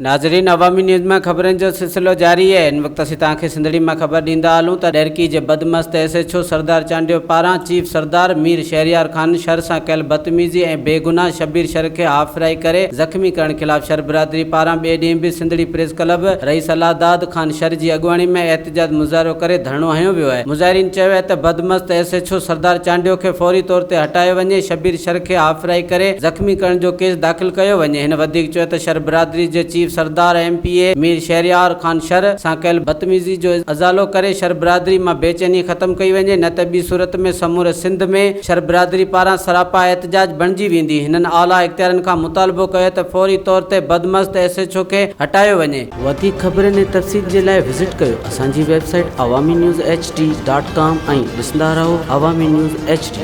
ناظرين عوامي نيوز مان خبرن جو سلسلو جاري آهي هن وقت اسين توهان کي سنڌڙي مان خبر ڏيندا هلون ته ڏهرڪي جي بدمست S H O Sardar Chandio پاران چيف سردار مير شهريار خان شر سان ڪيل بدتميزي ۽ بيگناهه شبير شر کي هاف فرائي ڪري زخمي ڪرڻ خلاف شر برادري پاران ٻئي ڏينهن به سنڌڙي پريس ڪلب رئيس الله داد خان شر جي اڳواڻي ۾ احتجاج مظاهرو ڪري ڌرڻو هنيو ويو آهي مظاهرين چيو آهي ته بدمست S H O Sardar Chandio کي فوري طور تي هٽايو وڃي شبير شر کي هاف فرائي ڪري زخمي ڪرڻ جو ڪيس داخل ڪيو وڃي هن وڌيڪ چيو ته شر برادري جي chief Sardar M P A Mir Shehryar Khan Shar سان ڪيل بدتميزي جو ازالو ڪري شر برادري مان بيچيني ختم ڪئي وڃي نه ته ٻي صورت ۾ سموري سنڌ ۾ شر برادري پاران سراپا احتجاج بڻجي ويندي هنن اعليٰ اختيارين کان مطالبو ڪيو ته فوري طور تي بدمست ايس ايڇ او کي هٽايو وڃي. وڌيڪ خبرن ۽ تفصيل جي لاء وزٽ ڪيو اسان جي website Awami news H D dot com ۽ ڏسندا رهو عوامي نيوز ايڇ ڊي.